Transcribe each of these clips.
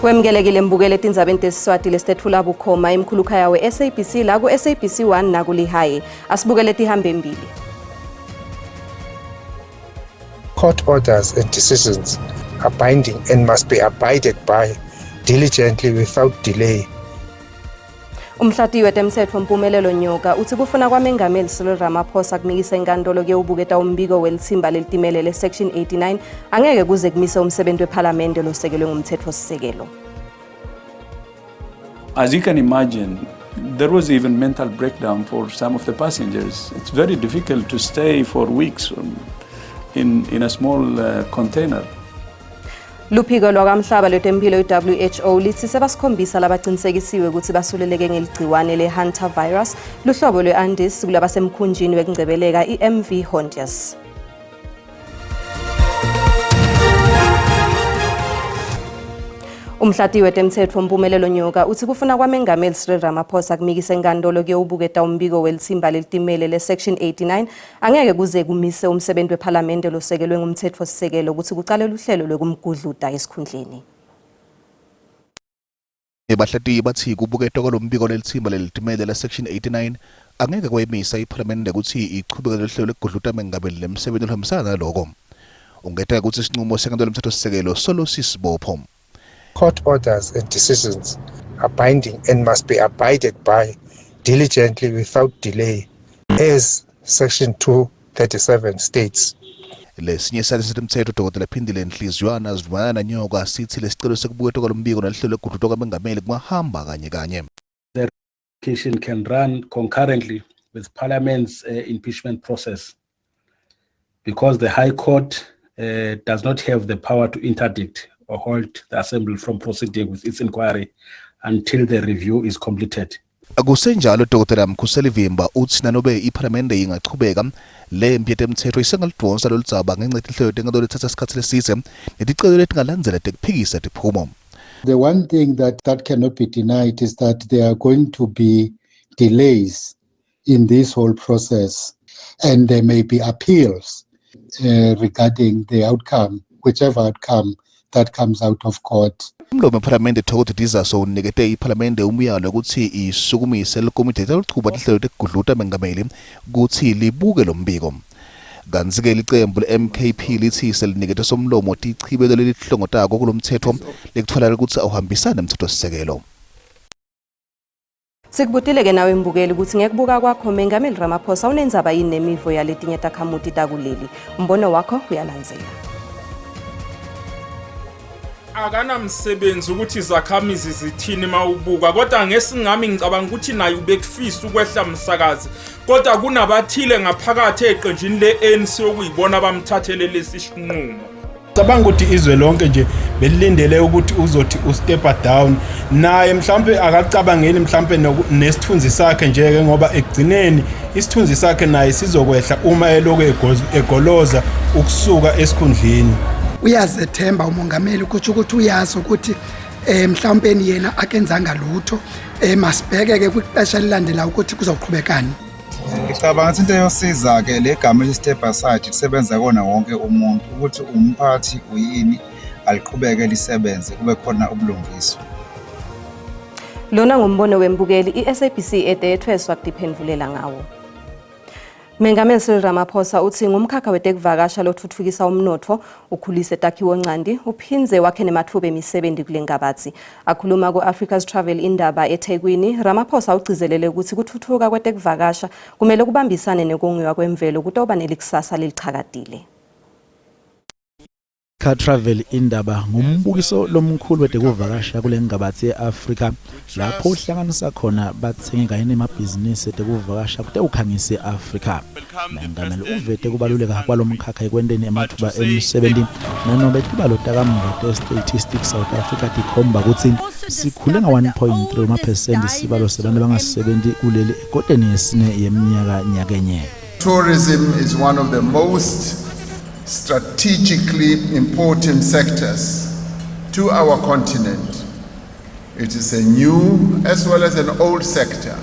Wemukelekile mbukele etindzabeni tesiswati lesitetfula bukhoma emkhulukhaya we-SABC la ku-SABC 1 nakulihaye. Asibukele tihambe embili. Court orders and decisions are binding and must be abided by diligently without delay. Umhlatiyi wetemtsetfo Mpumelelo Nyoka utsi kufuna kwaMengameli Cyril Ramaphosa kumikisa inkantolo kuyewubuketa umbiko welitsimba lelitimele le-Section 89 angeke kuze kumise umsebenti wephalamende losekelwe ngumtsetfosisekelo. As you can imagine, there was even mental breakdown for some of the passengers. It's very difficult to stay for weeks in a small container. Luphiko lwakamhlaba lwetempilo i-WHO litsi sebasikhombisa labacinisekisiwe kutsi basuleleke ngeligciwane le-hantavirus luhlobo lwe-Andes kulabasemkhunjini wekungcebeleka i-MV Hondius. Umhlati wetemtsetfo Mpumelelo Nyoka utsi kufuna kwaMengameli Cyril Ramaphosa kumikisa enkantolo kuyewubuketa umbiko welitsimba lelitimele le-Section 89 angeke kuze kumise umsebenti wephalamende losekelwe ngumtsetfosisekelo kutsi kucale luhlelo lwekumgudluta esikhundleni. Bahlatiyi batsi kubuketwa kwalombiko lelitsimba lelitimele la-Section 89 angeke kwayimisa iphalamende kutsi ichubeke neluhlelo lwekugudluta mengameli nemsebenti lohambisana naloko. Ungeta kutsi sincumo senkantolo yemtsetfosisekelo solo sisibopho. Court orders and decisions are binding and must be abided by diligently without delay, as Section 237 states. Lesinye sathi setemtsetfo Dr. Phindile Nhliziywana sivumelana naNyoka sithi lesicelo sekubuketwa kwalombiko nelihlelo lekugudlutwa kwamengameli kungahamba kanye kanye. The application can run concurrently with Parliament's impeachment process because the High Court does not have the power to interdict or halt the Assembly from proceeding with its inquiry until the review is completed. Kusenjalo Dr. Mkhuseli Vimba utsi nanobe iphalamende ingachubeka le mpi yetemtsetfo isengalidvonsa loludzaba ngenca yetinhlelo tenkantolo letitsatsa sikhatsi lesidze neticelo letingalandzela tekuphikisa tiphumo. The one thing that cannot be denied is that there are going to be delays in this whole process, and there may be appeals regarding the outcome, whichever outcome that comes out of court. Umlomo wephalamende Thoko Didizaso unikete iphalamende umyalo kutsi isukumise likomiti letawuchuba tinhlelo tekugudluta mengameli kutsi libuke lo mbiko. Kantsi-ke licembu le-MKP litsi selinikete somlomo tichibelo lelihlongotako kulomtsetfo lekutfolakala kutsi awuhambisani nemtsetfosisekelo. Sikubutile-ke nawe mbukeli kutsi ngekubuka kwakho Mengameli Ramaphosa unendzaba yini nemivo yaletinye takhamuti takuleli. Umbono wakho uyalandzela. Akanamsebenzi ukuthi izakhamizi zithini mawubuka, kodwa ngesingami ngicabanga ukuthi naye ubekufisa ukwehla msakazi, kodwa kunabathile ngaphakathi eqenjini le-ANC okuyibona abamthathele lesi sinqumo. Cabanga ukuthi izwe lonke nje belilindele ukuthi uzothi ustepa down naye, mhlambe akacabangeli mhlambe nesithunzi sakhe nje ke, ngoba ekugcineni isithunzi sakhe naye sizokwehla uma elokhu egoloza ukusuka esikhundleni. Uyazethemba umongameli, kusho ukuthi uyazi ukuthi mhlawumbe yena akenzanga lutho. Masibheke ke kwixesha elilandelayo ukuthi kuzoqhubekani. Ngicabanga ukuthi into eyosiza-ke le gama elithi step aside lisebenza kona wonke umuntu, ukuthi umphathi uyini, aliqhubeke lisebenze kube khona ubulungiswa. Lona ngumbono wembukeli i-SABC ede yethweswa kutiphendvulela ngawo. Mengameli Cyril Ramaphosa utsi ngumkhakha wetekuvakasha lotfutfukisa umnotfo, ukhulise takhiwo-ncanti, uphindze wakhe nematfuba emisebenti kule ngabatsi. Akhuluma ku-Africa's Travel Indaba eThekwini, Ramaphosa ugcizelele kutsi kutfutfuka kwetekuvakasha kumele kubambisane nekongiwa kwemvelo kutoba nelikusasa lelichakatile. Car Travel Indaba ngumbukiso lomkhulu wetekuvakasha kule ngabatsi ye-Afrika lapho uhlanganisa khona bathengi kanye nemabhizinisi etekuvakasha kutewukhangisa i-Afrika. Mengameli uvete kubaluleka kwalomkhakha ekwenteni ematfuba emisebenti nanobe tibalo takamuva te-Statistics South Africa tikhomba kutsi sikhule nga-1.3 wemaphesenti sibalo sebantu abangasebenti kuleli ekoteni yesine yeminyaka nyakenye. Tourism is one of the most strategically important sectors to our continent. It is a new as well as an old sector.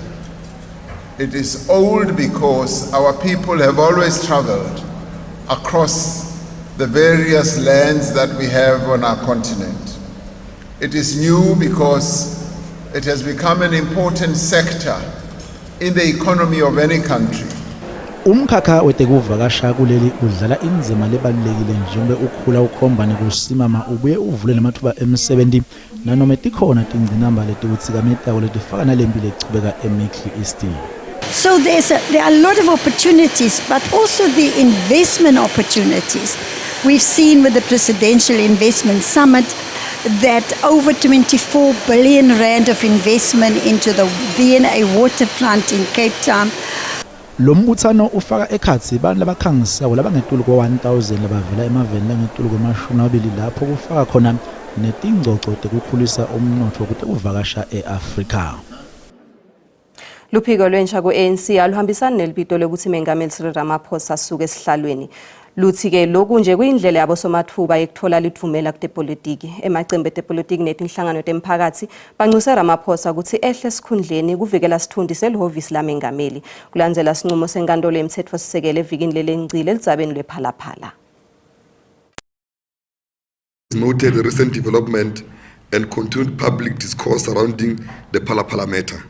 It is old because our people have always traveled across the various lands that we have on our continent. It is new because it has become an important sector in the economy of any country. Umkhakha wetekuvakasha kuleli udlala indzima lebalulekile njengoba ukhula ukhomba nekusimama ubuye uvule nematfuba emsebenti nanome tikhona tingcinamba letiwutsikametako letifaka nalempi lechubeka eMiddle East. So there's a, there are a lot of opportunities, but also the investment opportunities. We've seen with the Presidential Investment Summit that over 24 billion rand of investment into the V&A waterfront in Cape Town. Lo mbuthano ufaka ekhatsi bantfu labakhangisako labangetulu kwa-1000 labavela emaveni langetulu kwemashumi lamabili lapho kufaka khona netingcoco tekukhulisa umnotfo kutekuvakasha e-Afrika. Luphiko lwentsha ku-ANC aluhambisani nelibito lokuthi Mengameli Cyril Ramaphosa asuke esihlalweni. Luthi-ke lokhu nje kuyindlela yabosomathuba yekuthola lidvumela kutepolitiki. Emacembu etepolitiki netinhlangano temphakatsi bancuse Ramaphosa ukuthi ehle esikhundleni kuvikela sithundi selihhovisi lamengameli. Kulandzela sinqumo senkantolo yemtsetfosisekelo evikini lelengcile eludzabeni lwePhalaphala. Noted the recent development and continued public discourse surrounding the Phala matter.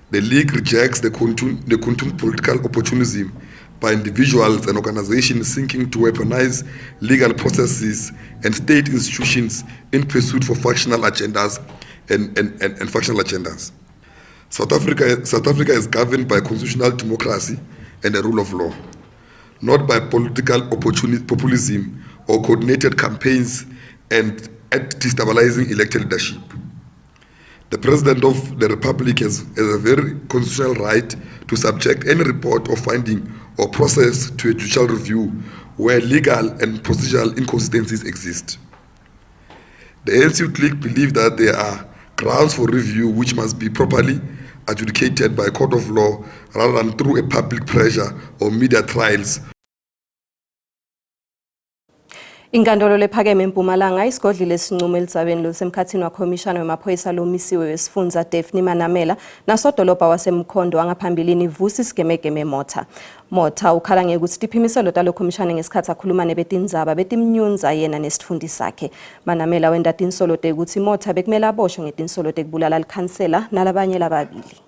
The League rejects the continued political opportunism by individuals and organizations seeking to weaponize legal processes and state institutions in pursuit for factional agendas and factional agendas. South Africa is governed by constitutional democracy and the rule of law, not by political populism or coordinated campaigns and at destabilizing elected leadership. The President of the Republic has a very constitutional right to subject any report or finding or process to a judicial review where legal and procedural inconsistencies exist. The ANC Youth League believe that there are grounds for review which must be properly adjudicated by a court of law rather than through a public pressure or media trials. Inkantolo lephakeme eMpumalanga isigodlile isinqumo eludzabeni lolusemkhatsini wakhomishana wemaphoyisa lomisiwe wesifundza Daphne Manamela nasodolobha waseMkhondo wangaphambilini Vusi Sigemegeme Motha. Motha ukhala ngekuthi tiphimiselo talo khomishana ngesikhathi akhuluma nebetindzaba betimnyundza yena nesitfundi sakhe. Manamela wenta tinsolo tekuthi Motha bekumele aboshwe ngetinsolo tekubulala likhansela nalabanye lababili.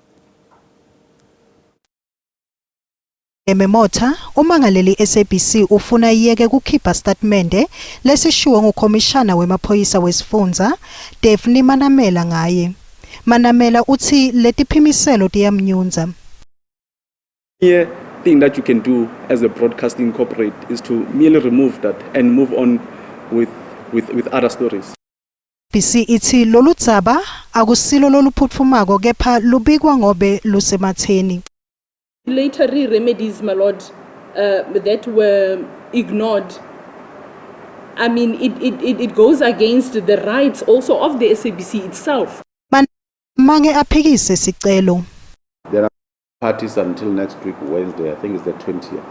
Motha umangaleli SABC ufuna iyeke kukhipha statimende lesishiwo ngukhomishana wemaphoyisa wesifundza Daphne Manamela ngaye. Manamela utsi letiphimiselo tiyamnyundza. Mere thing that you can do as a broadcasting corporate is to merely remove that and move on with other stories. SABC itsi loludzaba akusilo loluphutfumako kepha lubikwa ngobe lusematheni. Regulatory remedies, my lord, that were ignored. I mean, it goes against the rights also of the SABC itself. Mange aphikise sicelo. There are parties until next week, Wednesday, I think it's the 20th.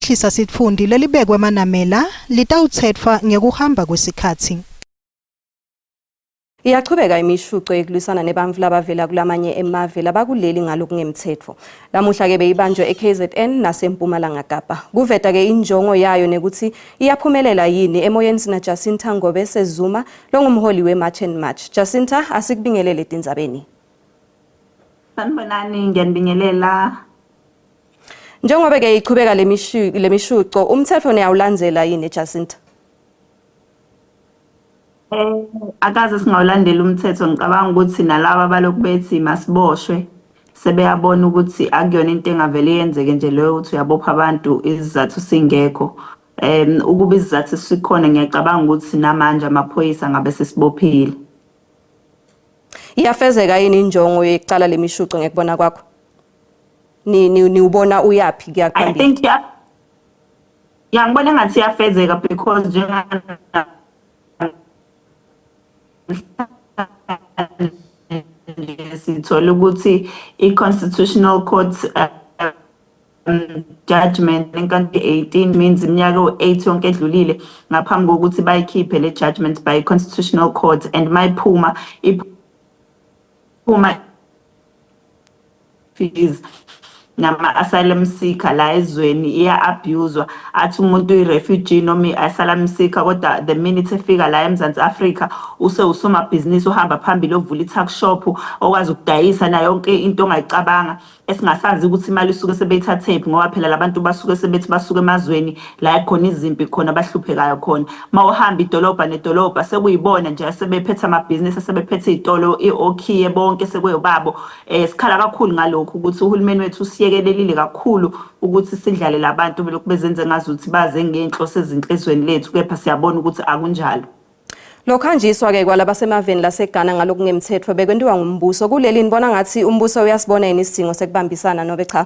Hlisa sitfundi lelibekwe Manamela litawutsetfwa ngekuhamba kwesikhatsi. Iyachubeka imishuco yekulwisana nebantfu labavela kulamanye emave labakuleli ngalokungemtsetfo. Lamuhla ke beyibanjwe eKZN naseMpumalanga Kapa. Kuveta ke injongo yayo nekuthi iyaphumelela yini emoyeni sina Jacinta Ngobese Zuma longumholi we-March and March. Jacinta, asikubingelele etindzabeni. Sanibonani, ngiyanibingelela. Njengoba ke ichubeka lemishuco, umthetho niyawulandzela yini, Jacinta? Akaze singawulandeli umthetho. Ngicabanga ukuthi nalaba balokhu bethi masiboshwe sebeyabona ukuthi akuyona into engavele yenzeke nje leyo ukuthi uyabopha abantu isizathu singekho. Ukuba isizathu sikhona, ngiyacabanga ukuthi namanje amaphoyisa ngabe sesibophile. Iyafezeka yini injongo yekucala lemishuco ngekubona kwakho? Ni niubona uyaphi kuya I phambili? think ya, ngibona engathi iyafezeka because njenga sithola ukuthi i-Constitutional Court judgment enkantolo 18 means iminyaka ewu-8 yonke edlulile ngaphambi kokuthi bayikhiphe le judgment by Constitutional Court, and mayiphuma iphuma fees. Nama-asylum seeker la ezweni iya-abuse-wa. Athi umuntu uyi-refugee noma i-asylum seeker, kodwa the minute efika la eMzansi Afrika use usomabhizinisi uhamba phambili ovula i-tuck shop okwazi ukudayisa nayo yonke into ongayicabanga, esingasazi ukuthi imali isuke sebeyithathephi, ngoba phela labantu basuke sebethi basuke emazweni la khona izimpi khona, abahluphekayo khona. Uma uhamba idolobha nedolobha sekuyibona nje asebephethe amabhizinisi, asebephethe iy'tolo, okhiye bonke sekuyobabo. Sikhala kakhulu ngalokhu ukuthi uhulumeni wethu usiyekelelile kakhulu ukuthi sidlale labantu belokhu bezenze ngazuthi baze ngey'nhloso ezinhle ezweni lethu, kepha siyabona ukuthi akunjalo. Lokhanjiswa-ke kwalabasemaveni laseGhana ngalokungemthetho bekwentiwa ngumbuso. Kuleli nibona ngathi umbuso uyasibona yini isidingo sekubambisana nobe cha?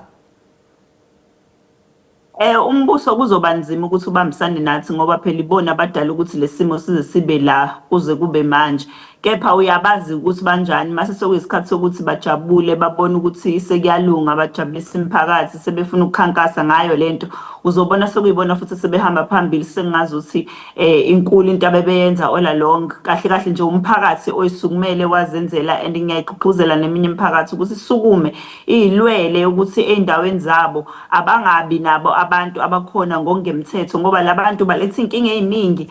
Umbuso kuzoba nzima ukuthi ubambisane nathi ngoba phela ibona abadala ukuthi lesimo size sibe la kuze kube manje. Kepha uyabazi ukuthi banjani mase sekuyisikhathi sokuthi bajabule, babone ukuthi sekuyalunga, bajabulisa imiphakathi, sebefuna ukukhankasa ngayo lento. Uzobona sekuyibona futhi sebehamba phambili sengazuthi inkulu into abebeyenza all along. Kahle kahle nje umphakathi oyisukumele wazenzela, and ngiyayigqugquzela neminye imiphakathi ukuthi isukume iy'lwele ukuthi ey'ndaweni zabo abangabi nabo abantu abakhona ngokungemthetho, ngoba labantu baletha iy'nkinga ey'ningi.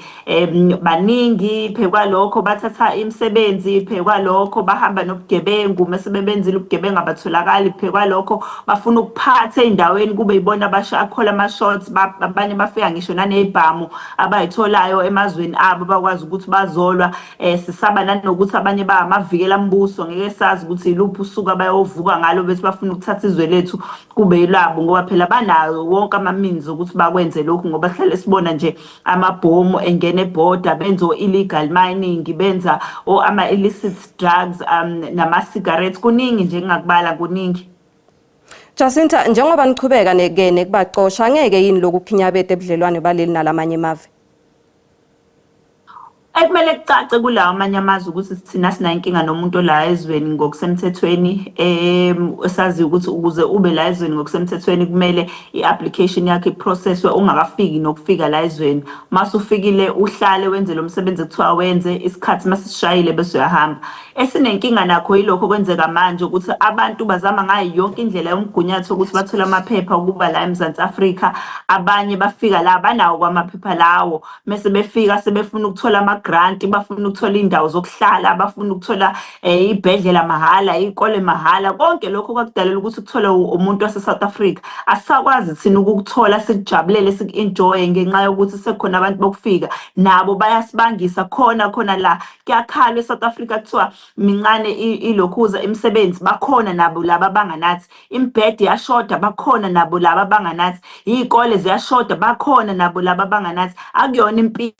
Baningi phekwalokho bathatha imisebenzi, phekwalokho bahamba nobugebengu, mese bebenzile ubugebengu abatholakali, phekwalokho bafuna ukuphatha ey'ndaweni kube yibona abakhola ama-shots, abanye bafika ngisho naney'bhamu abay'tholayo emazweni abo bakwazi ukuthi bazolwa. Sisaba nanokuthi abanye bangamavikela mbuso, ngeke sazi ukuthi yiluphi usuku abayovuka ngalo bethi bafuna ukuthatha izwe lethu kube yilabo, ngoba phela banawo wonke ama-means ukuthi bakwenze lokhu, ngoba sihlale sibona nje amabhomu engena ebhoda, benza o-illegal mining, benza ama-illicit drugs nama-cigarettes, kuningi nje engingakubala, kuningi. Jacinta, njengoba nichubeka ke nekubacosha, angeke yini lokhu kukhinyabete ebudlelwane baleli nalamanye emave? Ekumele kucace kulawa amanye amazwe ukuthi thina sinayo inkinga nomuntu ola ezweni ngokusemthethweni, esaziyo ukuthi ukuze ube la ezweni ngokusemthethweni kumele i-application yakho iprocesswe ungakafiki nokufika la ezweni. Mase ufikile uhlale wenze lo msebenzi ekuthiwa wenze, isikhathi mase sishayile bese uyahamba. Esinenkinga nakho yilokho okwenzeka manje ukuthi abantu bazama ngayo yonke indlela yomgunyathi ukuthi bathole amaphepha okuba la eMzansi Afrika. Abanye bafika la banawo kwamaphepha lawo, mese befika sebefuna ukuthola ama-grant, bafuna ukuthola iy'ndawo zokuhlala, bafuna ukuthola iy'bhedlela mahhala, iy'kole mahhala. Konke lokho kwakudalela ukuthi kuthole umuntu wase-South Africa. Asisakwazi thina ukukuthola sikujabulele siku-enjoye ngenxa yokuthi sekukhona abantu bokufika, nabo bayasibangisa khona khona la. Kuyakhalwa e-South Africa kuthiwa mincane ilokhuza imisebenzi, bakhona nabo laba abanganathi. Imibhede iyashoda, bakhona nabo laba abanganathi. Iy'kole ziyashoda, bakhona nabo laba abanganathi. Akuyona impilo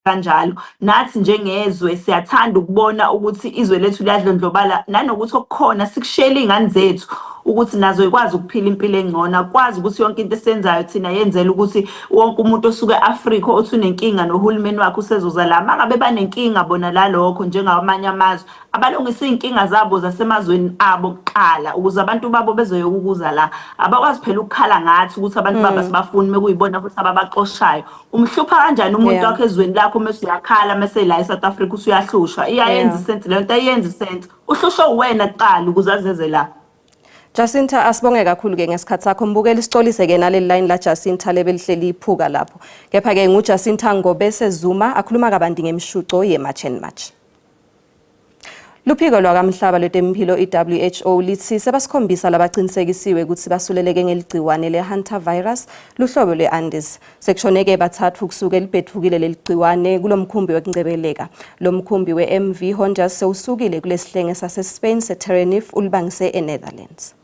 kanjalo. Nathi njengezwe siyathanda ukubona ukuthi izwe lethu liyadlondlobala, nanokuthi okukhona sikushiyele iy'ngane zethu ukuthi nazo ikwazi ukuphila impilo engcono, akwazi ukuthi yonke into esiyenzayo thina yenzela ukuthi wonke umuntu osuke e-Afrika othi unenkinga nohulumeni wakhe usezoza la. Uma ngabe banenkinga bona lalokho njengawamanye amazwe, abalungise iy'nkinga zabo zasemazweni abo kuqala ukuze abantu babo bezoyeka ukuza la. Abakwazi phela ukukhala ngathi ukuthi abantu babo asibafuni mekuyibona futhi ababaxoshayo. Umhlupha kanjani umuntu wakho ezweni lakho mese uyakhala mese la e-South Africa usuyahlushwa? Iyayenza isense leyo nto, ayenzi isense. Uhlushwe uwena kuqala ukuze azeze la. Jacinta, asibonge kakhulu ke ngesikhathi sakho. Mbukeli, sicolise ke naleli line la Jacinta lebelihleli iphuka lapho. Kepha ke nguJacinta Ngobese Zuma akhuluma kabanti ngemshuco ye March and March. Luphiko lwakamhlaba lwetempilo i-WHO lithi sebasikhombisa labaqinisekisiwe ukuthi basuleleke ngeligciwane le-hantavirus luhlobo lwe-Andes. Sekushoneke bathathu kusuke libhedvukile leli gciwane kulo mkhumbi wekungcebeleka. Lo mkhumbi we-MV Honduras sewusukile kulesihlenge sase-Spain se-Tenerife ulibangise e-Netherlands.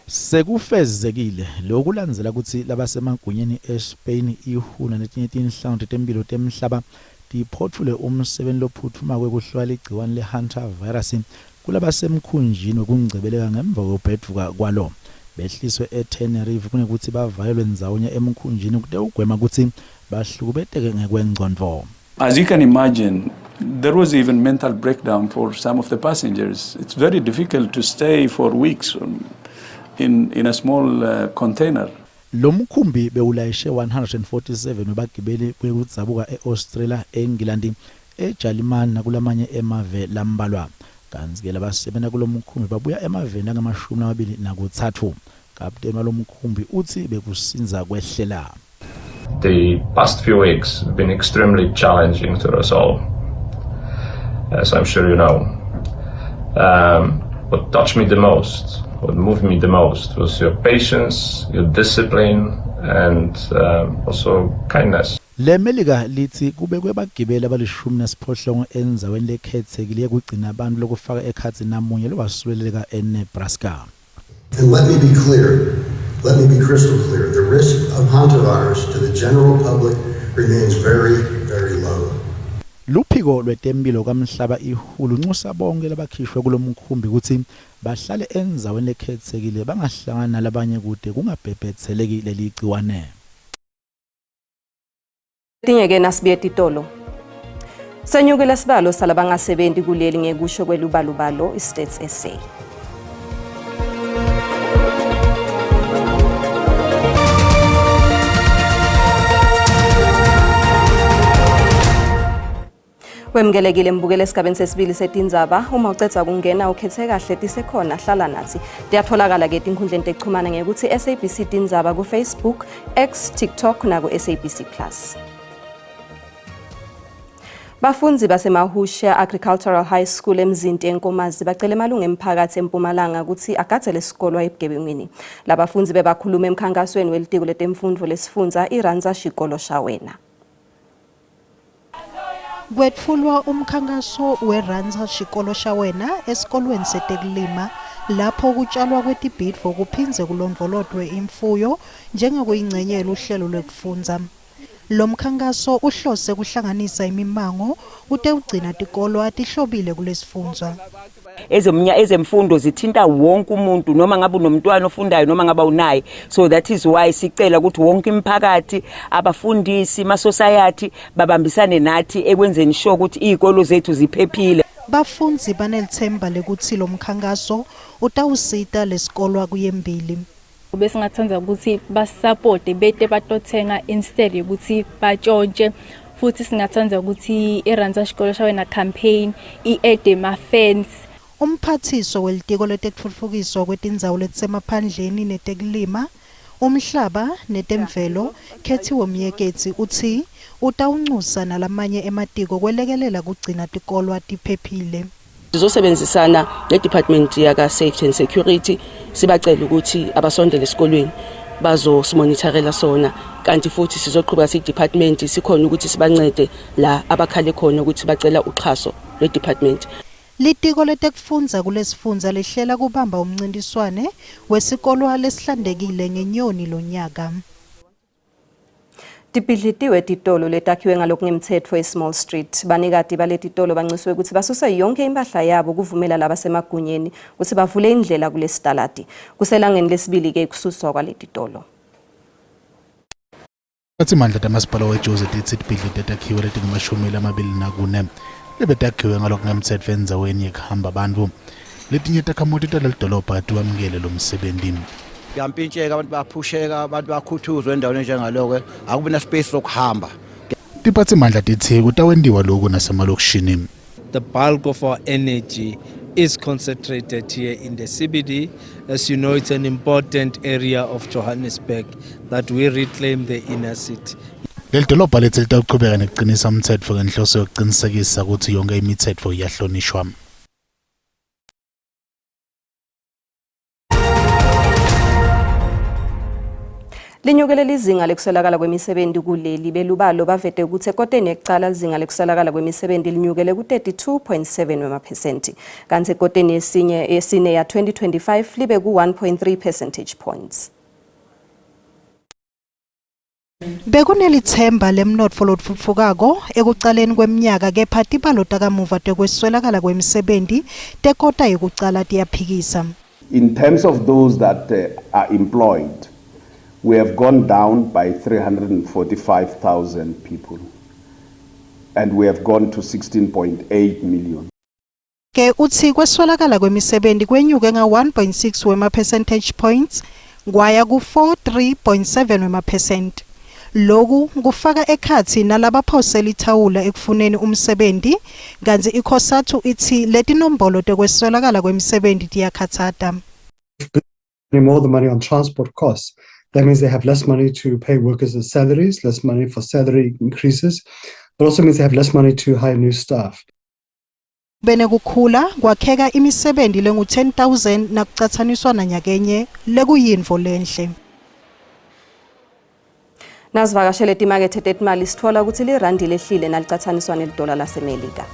Sekufezekile loku kulandzela kutsi labasemagunyeni eSpain, i-WHO naletinye tinhlango tetemphilo temhlaba tiphotfule umsebenti lophutfumako wekuhlola ligciwane le-hantavirus kulabasemkhunjini wekungcebeleka ngemva kwekubhedvuka kwalo. Behliswe eTenerife kunekutsi bavalelwe ndzawonye emkhunjini kutewugwema kutsi bahlukubeteke ngekwengcondvo. As you can imagine, there was even mental breakdown for some of the passengers. It's very difficult to stay for weeks in a small container. Lo mkhumbi bewulayishe 147 webagibeli kwekudzabuka e-Australia, eNgilandi, eJalimani nakulamanye emave lambalwa. Kantsi-ke labasebenta kulomkhumbi babuya emaveni langemashumi lamabili nakutsatfu. Kapteni walomkhumbi utsi bekusindza kwehlela. The past few weeks have been extremely challenging to us all, as I'm sure you know. Um, what touched me the most, what moved me the most, was your patience, your discipline, and um, also kindness. Le Melika litsi kubekwe bagibeli abalishumi nesiphohlongo endzaweni lekhetsekile yekugcina bantfu lokufaka ekhatsi namunye lowasuleleka eNebraska. And let me be clear, let me be crystal clear, the risk of hantavirus to the general public remains very, very low. Luphiko lwetemphilo kaMhlaba i-WHO luncusa bonkhe labakhishwe kulomkhumbi kutsi bahlale endzaweni lekhetsekile bangahlangani nalabanye kute kungabhebhetseleki leligciwane. Letinye ke nasibuye titolo. Senyukile sibalo salabangasebenti kuleli ngekusho kwelubalubalo iStats SA. Wemukelekile mbukele esigabeni sesibili setindzaba. Uma ucedza kungena ukhethe kahle tisekhona hlala nathi. Tiyatholakala ke tinkhundleni tekuchumana ngekuthi SABC Tindzaba ku Facebook, X, TikTok naku SABC Plus. Bafundzi baseMahusha Agricultural High School eMzinti eNkomazi bacele emalungu emphakathi eMpumalanga ukuthi agadzele isikolwa ebugebengwini. Labafundzi bebakhuluma emkhankasweni welitiko letemfundvo lesifundza iRanza Xikolo xa Wena. Kwetfulwa umkhankaso we-Rhandza Xikolo Xa Wena esikolweni setekulima lapho kutshalwa kwetibhidvo kuphindze kulondvolotwe imfuyo njengekuyincenye yeluhlelo lwekufundza. Lomkhankaso uhlose kuhlanganisa imimango kutewugcina tikolwa tihlobile kulesifundza. Ezemnya ezemfundo zithinta wonke umuntu noma ngabe unomntwana ofundayo noma ngabe unaye so that is why sicela ukuthi wonke imiphakathi abafundisi ma society babambisane nathi ekwenzeni sure ukuthi izikolo zethu ziphephile. Bafundzi banelitsemba lekutsi lomkhankaso utawusita lesikolwa kuyembili. Besingathanda ukuthi basisapote bete batothenga instead yokuthi batshontshe futhi singathanda ukuthi i-Randza Xikolo xa Wena campaign i-ede ma-fence. Umphathiso welitiko letekutfutfukiswa kwetindzawo letisemaphandleni netekulima, umhlaba netemvelo, Khethiwe Myeketsi utsi utawuncusa nalamanye ematiko kwelekelela kugcina tikolwa tiphephile. Sizosebenzisana ne-department yaka-safety and security sibacele ukuthi abasondele esikolweni bazosimonitharela sona kanti futhi sizoqhubeka siyi-department sikhona ukuthi sibancede la abakhale khona ukuthi bacela uxhaso lwe-department. Litiko letekufundza kulesifundza lihlela kubamba umncintiswane wesikolwa lesihlantekile ngeNyoni lonyaka. Tibhidlitiwe titolo letakhiwe ngalokungemtsetfo eSmall Street. Banikati baletitolo bancisiwe kutsi basuse yonke impahla yabo kuvumela labasemagunyeni kutsi bavule indlela kulesitaladi. Kuselangeni lesibili-ke kususwa kwaletitolo. Tiphatsimandla tamasipala weJozi titsi tibhidlite takhiwo letingemashumi lamabili nakune lebetakhiwe ngalokungemtsetfo endzaweni yekuhamba bantfu. Letinye takhamuti talelidolobha tiwamukele lomsebenti. Kuyampintsheka abantu bayaphusheka abantu bayakhuthuzwa endaweni enjengaloko akubi na space sokuhamba. Tiphatsimandla titsi kutawentiwa loku nasemalokishini. The bulk of our energy is concentrated here in the CBD. As you know, it's an important area of Johannesburg that we reclaim the inner city. Leli dolobha litsi litawuchubeka nekucinisa umtsetfo ngenhloso yokucinisekisa kutsi yonke imitsetfo iyahlonishwa. Linyukele lizinga lekuswelakala kwemisebenti kuleli belubalo bavete ukuthi ekoteni yekucala lizinga lekuswelakala kwemisebenti linyukele ku-32.7 wemaphesenti kanti ekoteni yesinye yesine ya-2025 libe ku-1.3 percentage points. Bekunelitsemba lemnotfo lotfutfukako ekucaleni kwemnyaka kepha tibalo takamuva tekweswelakala kwemisebenti tekota yekucala tiyaphikisa. In terms of those that are employed, we have gone down by 345,000 people and we have gone to 16.8 million. Ke utsi kweswelakala kwemisebenti kwenyuke nga-1.6 wema-percentage points kwaya ku-43.7 wemaphesenti. Loku kufaka ekhatsi nalabaphose lithawula ekufuneni umsebenti, kantsi iCosatu itsi letinombolo tekweswelakala kwemisebenti tiyakhatsata. More the money on transport costs. That means they have less money to pay workers as salaries, less money for salary increases, but also means they have less money to hire new staff. Benekukhula kwakheka imisebenti lengu-10 000 nakucatsaniswa nanyakenye lekuyintfo lenhle. Nasivakashele timakethe tetimali sitfola kutsi lirandi lehlile nalicatsaniswa nelidola laseMelika.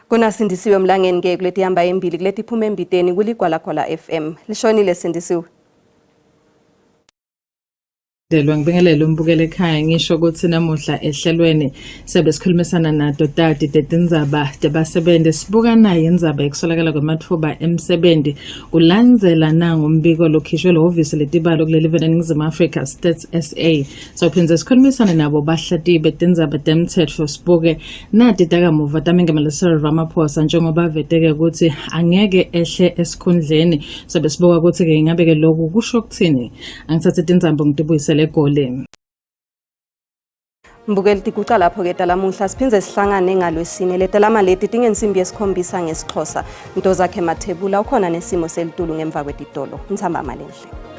Kunasindisiwe Mlangeni ke kuleti hamba embili kuleti phuma embiteni kuligwalagwala FM. Lishonile Sindisiwe. Delwa ngibingelele umbukele ekhaya ngisho ukuthi namuhla ehlelweni sebe sikhulumisana nato tati tetindzaba tebasebenzi sibuka nayo indzaba yekusolakala kwematfuba emsebenzi kulandzela nangumbiko lokhishwe lihhovisi letibalo kuleli vele eNingizimu Afrika Stats SA sophindze sikhulumisane nabo bahlatiyi betindzaba temtsetfo sibuke nati takamuva tamengameli Cyril Ramaphosa njengoba aveteke ukuthi angeke ehle esikhundleni sobe sibuka ukuthi-ke ingabe-ke loku kusho kuthini Angithathe tindzambo ngitibuyisele egoli. Mbukeli tiguca lapho-ke talamuhla siphindze sihlangane ngalwesine letalama leti tingensimbi yesikhombisa ngesiXhosa Ntozakhe Mathebula ukhona nesimo selitulu ngemva kwetitolo ntsambama lenhle.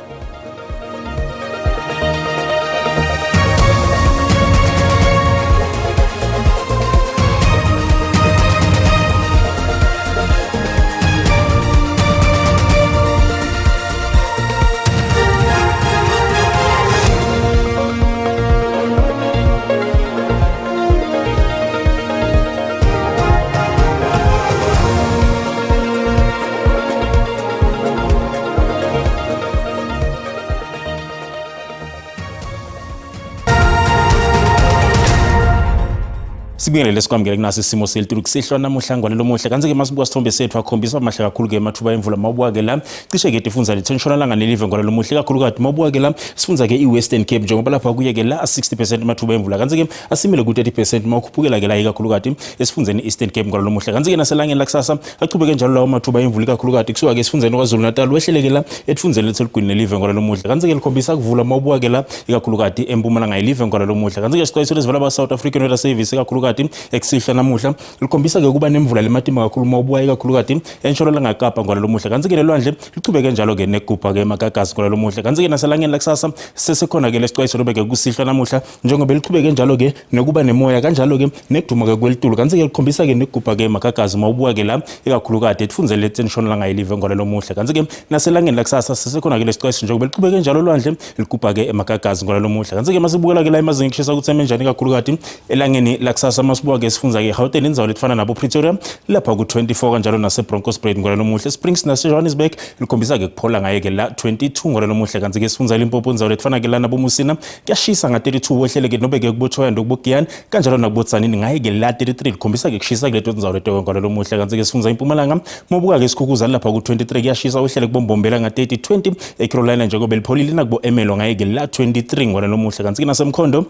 Sibingelele sikwamukele kunasi isimo selitulu kusihlwa namuhla ngwalelo muhle kanti-ke masibuka sithombe sethu akhombisa mahle kakhulu-ke amathuba emvula mawubuka-ke la cishe-ke tifundza lethu entshonalanga nelive ngwalelo muhle kakhulukati mawubuka-ke la sifundza-ke i-western cape njengoba lapha kuye-ke la 60 percent amathuba emvula kanti-ke asimile ku-30 percent mawukhuphukela-ke la ikakhulukati esifundzeni i-eastern cape ngwalelo muhle kanti-ke naselangeni lakusasa achubeke njalo lawo mathuba emvula ikakhulukati kusuka-ke esifundeni kwazulu natal wehleleke la etifundzeni lethelugwini nelive ngwalelo muhle kanti-ke likhombisa kuvula mawubuka-ke la ikakhulukati empumalanga yelive ngwalelo muhle kanti-ke sixwayiso lesivela ba-south african weather service ikakhulukati ekusihla namuhla likhombisa-ke ukuba nemvula lematima kakhulu mawubuka ikakhulukati entshonalanga kapa ngwalelo muhle kanti-ke nelwandle lichubeke njalo-ke negubha-ke emagagasi ngwalelo muhle kanti-ke naselangeni lakusasa sesekhona-ke lesixwayiso lobeke kusihlwa namuhla njengoba lichubeke njalo-ke nekuba nemoya kanjalo-ke nekuduma-ke kwelitulu kanti-ke likhombisa-ke nekugubha-ke emagagasi mawubuka-ke la ikakhulukati etifundzeni letentshonalanga yelive ngwalelo muhle kanti-ke naselangeni lakusasa sesekhona-ke lesixwayiso njengoba lichubeke njalo lwandle ligubha-ke emagagasi ngwalelo muhle kanti-ke masibukela-ke la emazinga ekushisa ukuthi eme njani ikakhulukati elangeni lakusasa masibuka-ke sifundza-ke egauteng indzawo letifana nabo pretoria lapha ku-24 kanjalo nasebronkhorstspruit ngwalelo muhle springs nasejohannesburg likhombisa-ke kuphola ngaye-ke la 22 ngwalelo muhle kanti-ke sifundza limpopo indzawo letifana-ke la nabomusina kuyashisa nga-32 wehleleke nobe-ke kubothoyando kubogiyani kanjalo nakubotsanini ngaye-ke la 33 likhombisa-ke kushisa kuleto tindzawo leto ngwalelo muhle kanti-ke sifundza impumalanga mobuka-ke isikhukuzane lapha ku-23 kuyashisa wehlele kubombombela nga-30 20 ecarolina njengoba lipholile nakubo-emelo ngaye-ke la 23 ngwalelo muhle kanti-ke nasemkhondo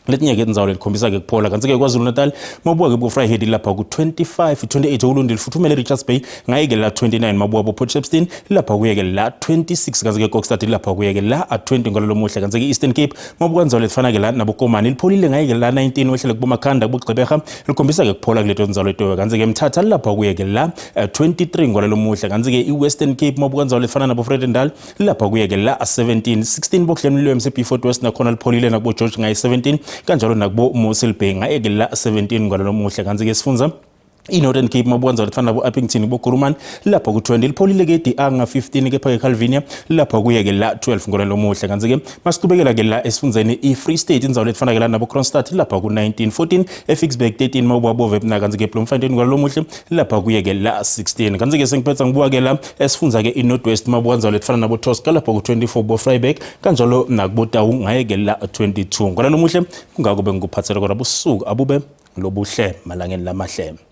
letinye-ke tindzawo letikhombisa-ke kuphola kanti-ke kwazulu-natal mabuka-ke bo-vryheid lapha ku-25 28 ulundi lifuthumele richards bay ngaye-ke la 29 mabuka bo-port shepstone lapha kuye-ke la 26 kanti-ke kokstad lapha kuye-ke la 20 ngololo muhle kanti-ke eastern cape mabuka ndzawo letifana-ke la nabokomani lipholile ngaye-ke la 19 wehlele kubomakhanda kubogqeberha likhombisa-ke kuphola kuleto ndzawo letoyo kanti-ke mthatha lapha kuye-ke la 23 ngololo muhle kanti-ke i-western cape mabuka ndzawo letifana nabo-fredendal lapha kuye-ke la 17 16 bokuhlemlilo mcp 4 west nakhona lipholile nakubo-george ngaye 17 kanjalo nakubo-mossel bay ngaye-ke la 17 ngololo muhle kanti-ke sifundza i-Northern Cape mabuka ndzawo letifana nabo-Upington kubo-Kuruman lapha ku-20 lipholile-ke DR nga-15 kepha-ke Calvinia lapha kuye-ke la 12 ngolelo omuhle kanti-ke masicubekela-ke la esifundzeni i-Free State indzawo letifana-ke la nabo-Kroonstad lapha ku-19 14 eFicksburg 13 mawubuka boVepna kanti-ke Bloemfontein ngolelo omuhle lapha kuye-ke la 16 kanti-ke sengiphetha ngibuka-ke la esifundza-ke i-North West mabuka ndzawo letifana nabo-Tosca lapha ku-24 bo-Vryburg kanjalo nakubo-Taung ngaye-ke la 22 ngolelo omuhle kungako bengikuphathele kona busuku abube lobuhle malangeni lamahle.